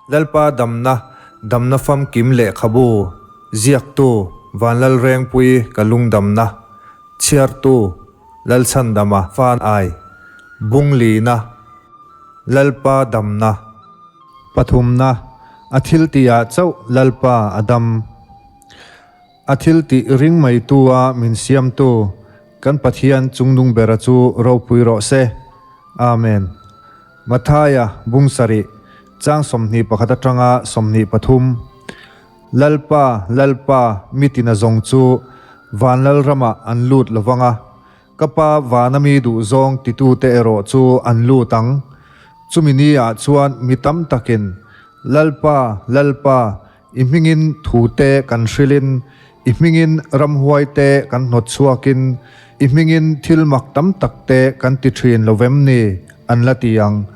Lalpa damna, damna famkim lehkhabu, ziaktu, Vanlalrengpui ka lungdamna, chhiartu, Lalchhandama fan ai, Bunglina, Lalpa damna. Pathumna, a thiltihah chauh Lalpa a dam. A thiltih ring maitu a min siamtu kan Pathian chungnung bera chu ropui rawh se. Amen. Mathaia bung sarih, chang 21 atanga 23. Lalpa, Lalpa, mi tina zawng chu van Lalramah an lut lovang a, ka Pa vana mi duh zawng titute erawh chu an lut ang. Chumi ni ah chuan mi tam takin, Lalpa, Lalpa, I hmingin thute kan hrilhin, i hmingin ramhuaite kan hnawt chhuakin, i hmingin thil mak tam takte kan ti thin lo vem ni? an la ti ang.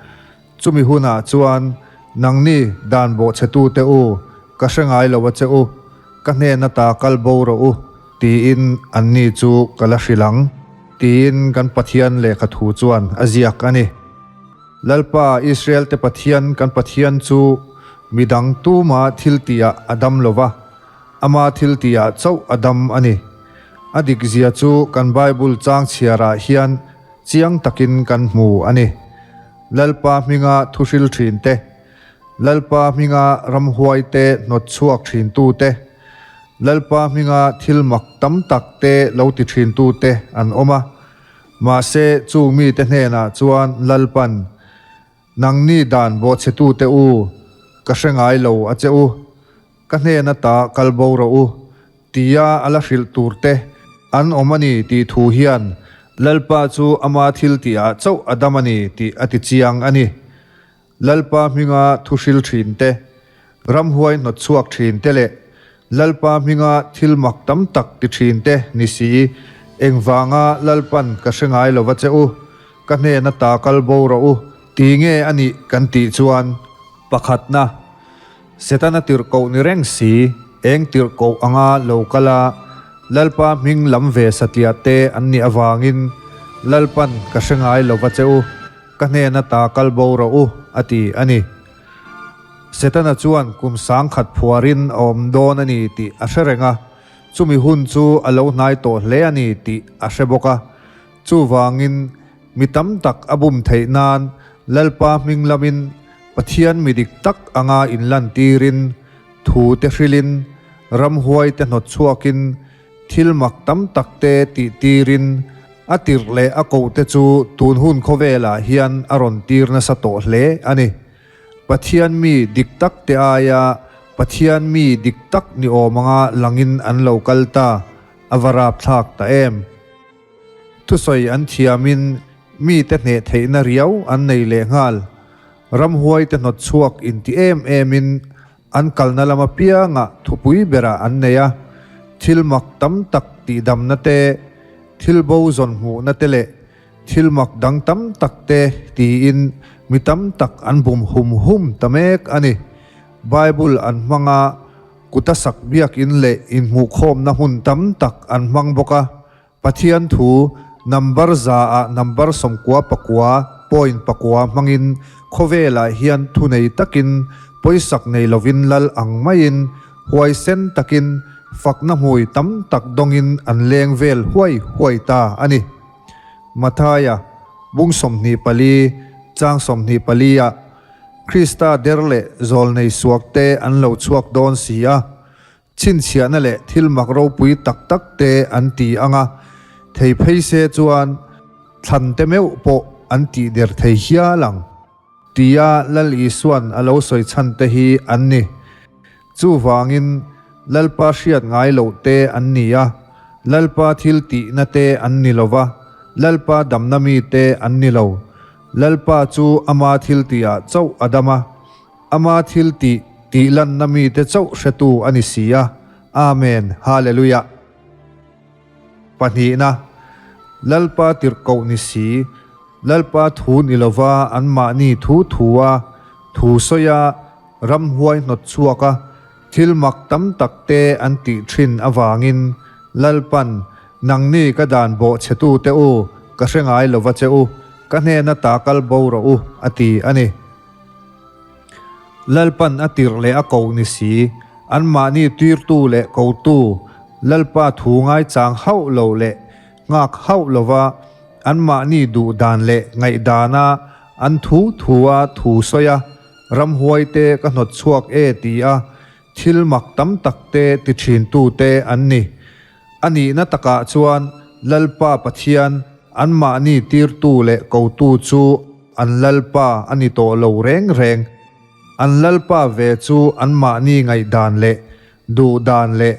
Chumi hunah chuan, Nangni dan bawhchhetute u, ka hre ngai lo a che u, ka hnena ta kal bo rawh u, tiin anni chu ka la hrilh ang, tiin kan Pathian lehkha thu chuan a ziak a ni. Lalpa, Israel-te Pathian, kan Pathian chu mi dang tuma thil tihah a dam lo va, ama thil tihah chauh a dam a ni. A dikzia chu kan Bible chang chhiarah hian chiang takin kan hmu a ni. Lalpa hminga thuhril thin te, Lalpa hminga ramhuaite hnawt chhuak thintu te, Lalpa hminga thil mak tam tak te lo ti thintu te an awm a. Mahse, chu mite hnenah chuan Lalpan, Nangni dan bawhchhetute u, ka hre ngai lo a che u, ka hnen ata kal bo rawh u, tia a la hrilh turte an awm a ni tih thu hian Lalpa chu ama thil tihah chauh a dam a ni tih a ti chiang a ni. Lalpa hminga thu hril thin te, ramhuai hnawt chhuak thin te leh Lalpa hminga thil mak tam tak ti thin te ni si, engvanga Lalpan ka hre ngai lova che u, ka hnena ta kal bo rawh u, ti nge a nih kan tih chuan. Pakhatna, Setana tirhkoh ni reng si, eng tirhkoh anga lo kal a, Lalpa hming lam ve satliah te an nih avangin Lalpan ka hre ngai lova che u, Ka hnen ata kal bo rawh u, a ti a ni. Setana chuan kum sangkhat phuarin a awm dawn a ni tih a hre reng a, chumi hun chu a lo hnai tawh hle a ni tih a hre bawk a. Chuvangin, mi tam tak a bum theih nan Lalpa hming lamin Pathian mi dik tak anga inlantirin, thu te hrilhin, ramhuai te hnawt chhuakin, Thil mak tam tak te tih tirin a tirh leh a koh te chu tun hun khawvelah hian a rawn tir nasa tawh hle a ni. Pathian mi dik tak te aia Pathian mi dik tak ni awm anga langin an lo kal ta, a va rapthlak ta em. Thusawi an thiamin mi te hneh theihna riau an nei leh nghal. Ramhuai te hnawt chhuak inti em emin An kalna lam apiangah thupui berah an nei a, thil mak tam tak tihdamna te, thil bo zawn hmuhna te leh thil mak dang tam tak te tiin mi tam tak an bum hum hum ta mek a ni. Bible an hmang a, kuta sak biakin leh inhmuhkhawmna hmun tam tak an hmang bawk a, Pathian thu number 100 ah number 99 point pakua hmangin khawvelah hian thunei takin pawisak nei lovin lal ang maiin huaisen takin fakna hmui tam tak dawngin an leng vel huai huai ta a ni. Mathaia, bung 24, chang 24 ah Krista der leh zawlnei suakte an lo chhuak dawn si a, Chhinchhiahna leh thil mak ropui tak tak te an ti ang a, thei phei se chuan thlan te meuh pawh an tih der thei hial ang. Tia Lal Isua'n a lo sawi chhan te hi an ni. Chuvangin Lalpa hriat ngai loh te an ni a, Lalpa thil tihna te an ni lo va, Lalpa damna mi te an ni lo. Lalpa chu ama thil tihah chauh a dam a. Ama thil tih tih lanna mite chauh hretu a ni si a. Amen. Hallelujah. Pahnihna, Lalpa tirhkoh ni si, Lalpa thu ni lova anmahni thu thua thu sawia ramhuai hnawt chhuaka thil mak tam tak te an tih thin avangin Lalpan nangni ka dan bawhchhetute u ka hre ngai lova che u, ka hnena ta kal bo rawh u a ti a ni. Lalpan a tirh leh a koh ni si, anmahni tirtu leh kotu Lalpa thu ngaichang hauh lo leh nghak hauh lova anmahni duh dan leh ngaihdana an thu thua thu sawi a, ramhuaite ka hnawt chhuak e ti a thil mak tam takte ti thintute an ni. A nihna takah chuan Lalpa Pathian anmahni tirtu leh kotu chu an Lalpa a ni tawh lo reng reng. An Lalpa ve chu anmahni ngaihdan leh duhdan leh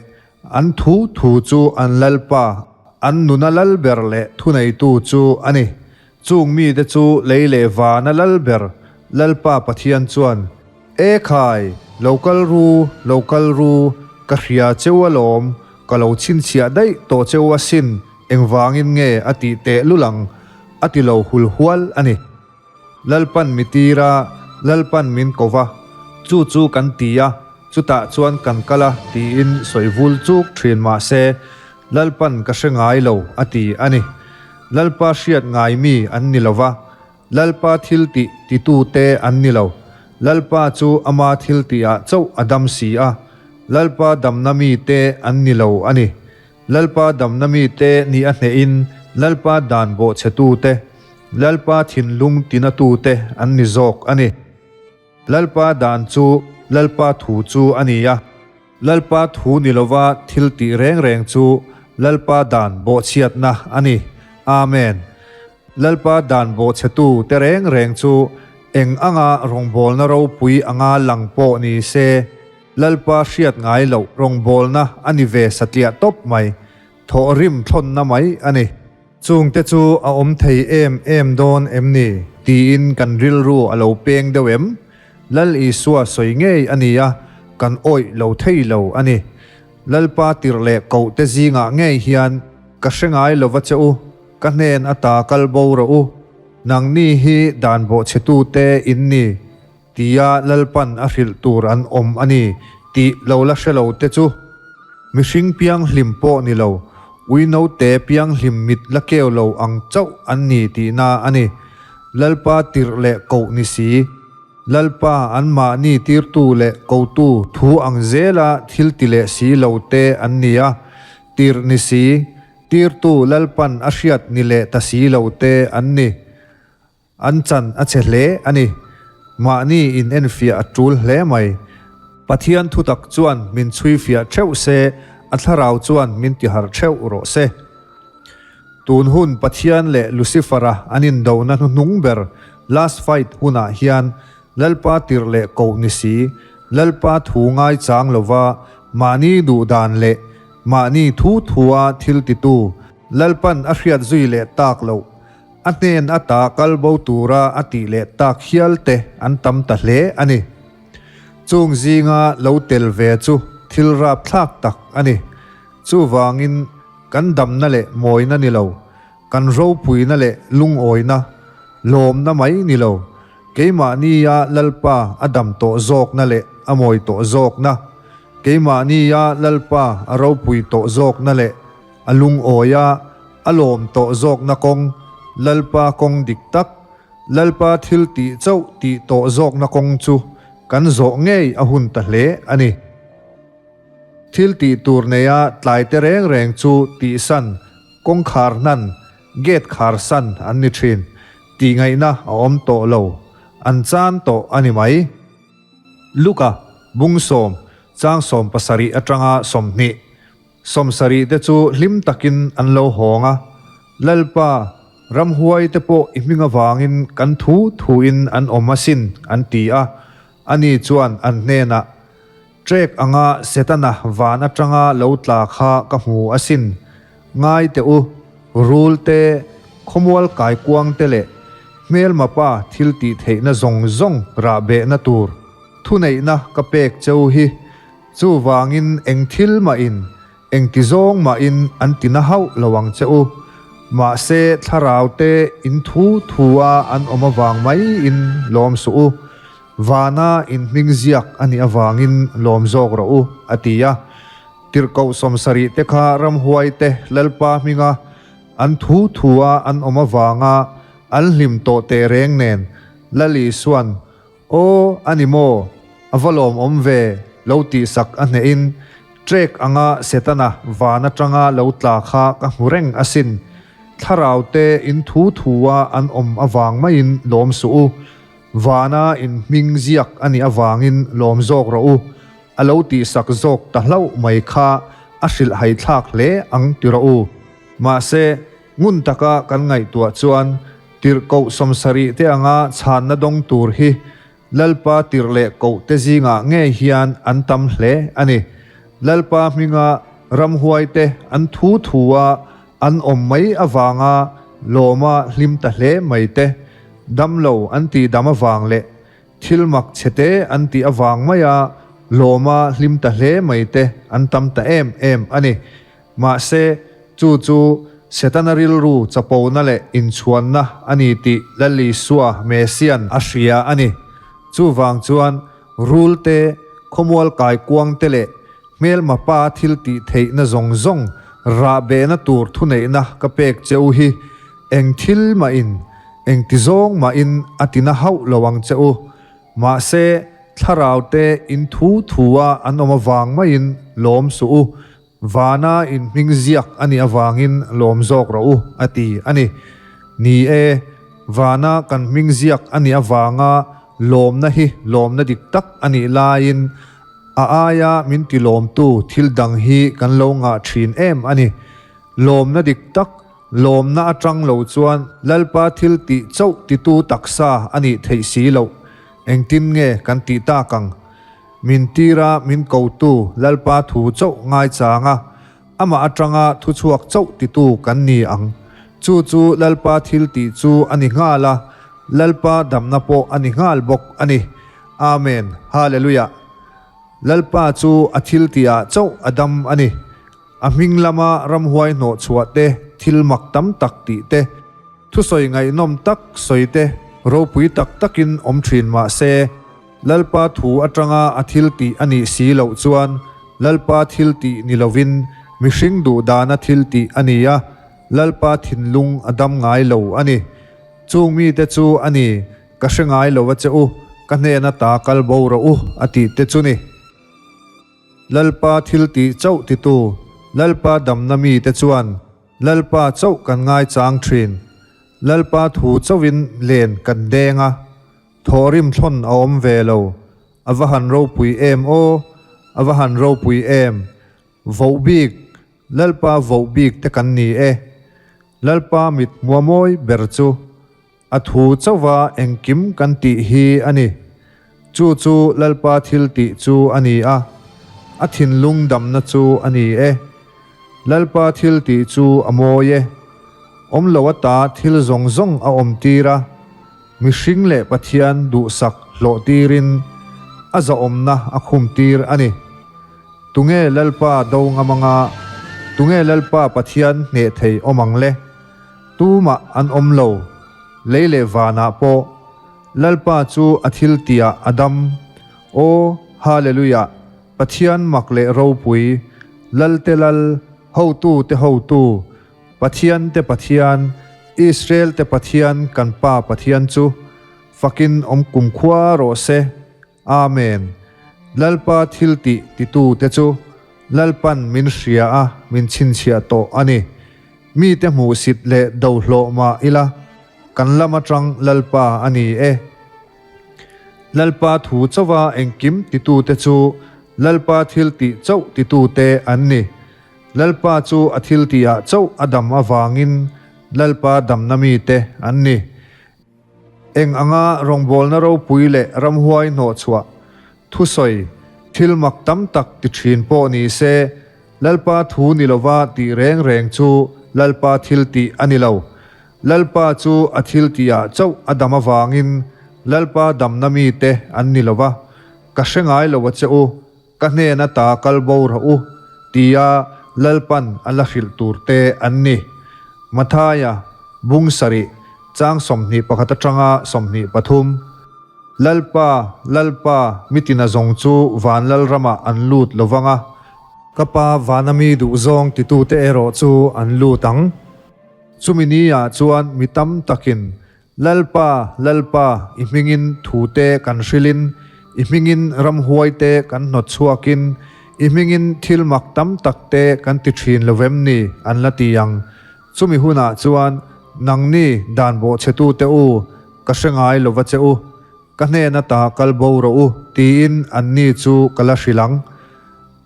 an thu thu chu an Lalpa, an nuna lal ber leh thuneitu chu a ni. Chung mite chu lei leh vana lal ber Lalpa Pathian chuan, E khai, lo kal ru, lo kal ru, ka hria cheu alawm, ka lo chhinchhiah daih tawh cheu asin, engvangin nge a tih teh lul ang, a ti lo hul hual a ni. Lalpan mi tir a, Lalpan min ko va, chu chu kan ti a, chutah chuan kan kal a tiin sawi vul chuk thin mah se, Lalpan ka hre ngai lo a ti a ni. Lalpa hriat ngai mi an ni lo va, Lalpa thil tih titute an ni lo. Lalpa chu ama thil tihah chauh a dam si a, Lalpa damna mite an ni lo a ni. Lalpa damna mite ni a hnehin Lalpa dan bawhchhetute, Lalpa thinlung tinatute an ni zawk a ni. Lalpa dan chu Lalpa thu chu a ni a, Lalpa thu ni lova thil tih reng reng chu Lalpa dan bawhchhiatna a ni. Amen. Lalpa dan bawhchhetu te reng reng chu eng anga rawngbawlna ropui anga lang pawh ni se, Lalpa hriat ngai loh rawngbawlna a ni ve satliah tawp mai, thawhrim thlawnna mai a ni. Chungte chu a awm thei em em dawn em ni? Tiin kan rilru a lo peng deuh em? Lal Isua sawi ngei a ni a, kan awih lo thei lo a ni. Lalpa tirh leh koh te zingah ngei hian ka hre ngai lova che u, ka hnen ata kal bo rawh u, nangni hi dan bawhchhetute in ni, tia Lalpan a hrilh tur an awm a ni tih lo la hre lo te chu mihring pianghlim pawh ni lo, uinote pianghlim mit la keu lo ang chauh an ni tihna a ni. Lalpa tirh leh koh ni si. Lalpa anmahni tirtu leh kotu thu ang zela thil ti leh si lo te an ni a, tirh ni si, tirtu Lalpan a hriat ni leh ta si lo te an ni. An chan a che hle a ni. Mahni in enfiah a tul hle mai. Pathian thutak chuan min chhuifiah theuh se, a thlarau chuan min tiharh theuh rawh se. Tun hun Pathian leh Lucifer-a an indona hnuhnung ber, last fight, hunah hian Lalpa tirh leh koh ni si, Lalpa thu ngaichang lova mahni duhdan leh mahni thu thua thil titu Lalpan a hriat zui leh tak loh A hnen ata kal bo tura a tih leh tak hial te an tam ta hle a ni. Chung zinga lo tel ve chu thil rapthlak tak a ni. Chuvangin kan damna leh mawina ni lo, kan ropuina leh lungawina, lawmna mai ni lo, keimahnia Lalpa a dam tawh zawkna leh a mawi tawh zawkna, keimahnia Lalpa a ropui tawh zawkna leh A lungawi a, a lawm tawh zawkna kawng, Lalpa kawng dik tak, Lalpa thil tih chauh tih tawh zawkna kawng chu kan zawh ngei a hun ta hle a ni. Thil tih tur neia tlai te reng reng chu tihsan, kawngkhar hnan, gate khar san an ni thin. Tihngaihna a awm tawh lo, an chan tawh a ni mai. Luka, bung sawm, chang 70 atanga 20. 70 te chu hlim takin an lo hawng a, Lalpa, ramhuai te pawh i hming avangin kan thu thuin an awm asin, an ti a. Ani chuan an hnenah, Trek anga Setana van atanga lo tla kha ka hmu asin. Ngai teh u, rul te, khawmual kaikuang te leh hmelma pa thil tih theihna zawng zawng rahbehna tur thuneihna ka pek cheu hi. Chuvangin eng thil mahin, eng ti zawng mahin an ti na hauh lo ang che u. Mahse thlarau te in thu thu a an awm avang maiin lawm suh u. Vana in hming ziak a nih avangin lawm zawk rawh u, a ti a. Tirhkoh 70 te kha ramhuai te Lalpa hminga an thu thu a an awm avanga an hlim tawh teh reng nen, Lal Isuan, Aw, a ni maw? A va lawmawm ve, lo tihsak a hnehin, Trek anga Setana van atanga lo tla kha ka hmu reng asin. Thlarau te in thu thua an awm avang maiin lawm suh u. Vana in hming ziak a nih avangin lawm zawk rawh u. A lo tihsak zawk ta hlauh mai kha a hrilhhaithlak hle ang ti rawh u. Mahse, ngun taka kan ngaihtuah chuan tirhkoh 70 te anga chhanna dawng tur hi Lalpa tirh leh koh te zingah ngei hian an tam hle a ni. Lalpa hminga ramhuai te an thu thu a an awm mai avanga lawma hlim ta hle mai te, damlo an tih dam avang leh thil mak chhe te an tih avang maia lawma hlim ta hle mai te an tam ta em em a ni. Mahse, chu chu Setana rilru chapona leh inchhuanna a ni tih Lal Isua Messian a hria a ni. Chuvang chuan rul te, khawmual kaikuang te leh hmelma pa thil tih theihna zawng zawng rahbehna tur thuneihna ka pek che u hi eng thil mahin, eng ti zawng mahin a tina hauh lo ang che u. Mahse, thlarau te in thu thua an awm avang maiin lawm suh u. Vana in hming ziak a nih avangin lawm zawk rawh u, a ti a ni. Ni e, vana kan hming ziak a nih avanga lawmna hi lawmna dik tak a nih laiin a aia min ti lawmtu thil dang hi kan lo ngah thin em a ni. Lawmna dik tak, lawmna atang lo chuan Lalpa thil tih chauh titu taksa a nih theih si loh. Engtin nge kan tih tak ang? Min tira min kotu Lalpa thu chauh ngaichang a, amah atanga thuchhuak chauh titu kan ni ang. Chu chu Lalpa thil tih chu a ni nghal a, Lalpa damna pawh a ni nghal bawk a ni. Amen. Hallelujah. Lalpa chu a thil tihah chauh a dam a ni. A hming lama ramhuai hnawhchhuah te, thil mak tam tak tih te, Thusawi ngaihnawm tak sawi te ropui tak takin awm thin mah se, Lalpa thu atanga a thil tih a nih si loh chuan Lalpa thil tih ni lovin mihring duh dana thil tih a ni a, Lalpa thinlung a dam ngai lo a ni. Chung mite chu a ni, ka hre ngai lo a che u, ka hnena ta kal bo rawh u a tih te chu ni. Lalpa thil tih chauh titu Lalpa damna mite chuan Lalpa chauh kan ngaichang thin. Lalpa thu chauhin len kan deng a, thawhrim thlawn a awm ve lo. A va han ropui em aw! A va han ropui em! Voh bik, Lalpa voh bik te kan ni e. Lalpa mit hmua mawi ber chu a thu chauha engkim kan tih hi a ni. Chu chu Lalpa thil tih chu a ni a, a thinlung damna chu a ni e. Lalpa thil tih chu a mawi e. Awm lo ata thil zawng zawng a awm tir a, mihring leh Pathian duhsak hlawh tirin a zahawmna a khum tir a ni. Tunge Lalpa do ngam anga, tunge Lalpa Pathian hneh thei awm ang le? Tumah an awm lo, lei leh vanah pawh. Lalpa chu a thil tihah a dam. Aw, Hallelujah! Pathian mak leh ropui, Lalte Lal, Hotute Hotu, Pathiante Pathian, Israelte Pathian kan Pa Pathian chu fakin awm kumkhua rawh se. Amen. Lalpa thil tih titute chu Lalpan min hria a, min chhinchhiah tawh a ni. Mite hmuhsit leh do hlawh mah ila, kan lam atang Lalpa a ni e. Lalpa thu chauha engkim titute chu Lalpa thil tih chauh titute an ni. Lalpa chu a thil tihah chauh a dam avangin Lalpa damna mite an ni. Eng anga rawngbawlna ropui leh ramhuai hnawhchhuah, thusawi, thil mak tam tak ti thin pawh ni se, Lalpa thu ni lova tih reng reng chu Lalpa thil tih a ni lo. Lalpa chu a thil tihah chauh a dam avangin Lalpa damna mite an ni lova, ka hre ngai lo a che u, ka hnen ata kal bo rawh u, tia Lalpan a la hrilh tur te an ni. Mathaia, bung sarih, chang 21 atanga 23. Lalpa, Lalpa, mitina zawng chu van Lalramah an lut lo vang a. Ka Pa vana mi duhzawng titute erawh chu an lut ang. Chumi ni-ah chuan mi tam takin Lalpa, Lalpa, i hmingin thute kan hrilhin, I hmingin ramhuaite kan hnawt chhuakin, i hmingin thil mak tam takte kan ti thin lo vem ni? an la ti ang. Chumi hunah chuan, Nangni dan bawhchhetute u, ka hre ngai lo va che u. Ka hnen ata kal bo rawh u, tiin anni chu ka la hrilh ang.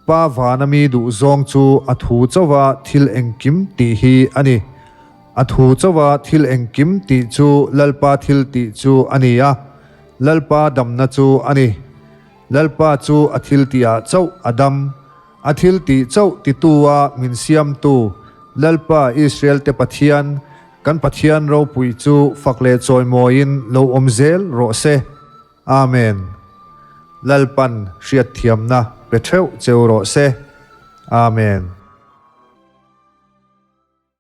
Pa vana mi duh zawng chu a thu chauha thil engkim tih hi a ni. A thu chauha thil engkim tih chu Lalpa thil tih chu a ni a, Lalpa damna chu a ni. Lalpa chu a thil tihah chauh a dam. A thil tih chauh titua min siamtu Lalpa Israel-te Pathian, kan Pathian ropui chu fak leh chawimawiin lo awm zel rawh se. Amen. Lalpan hriatthiamna pe theuh cheu rawh se. Amen.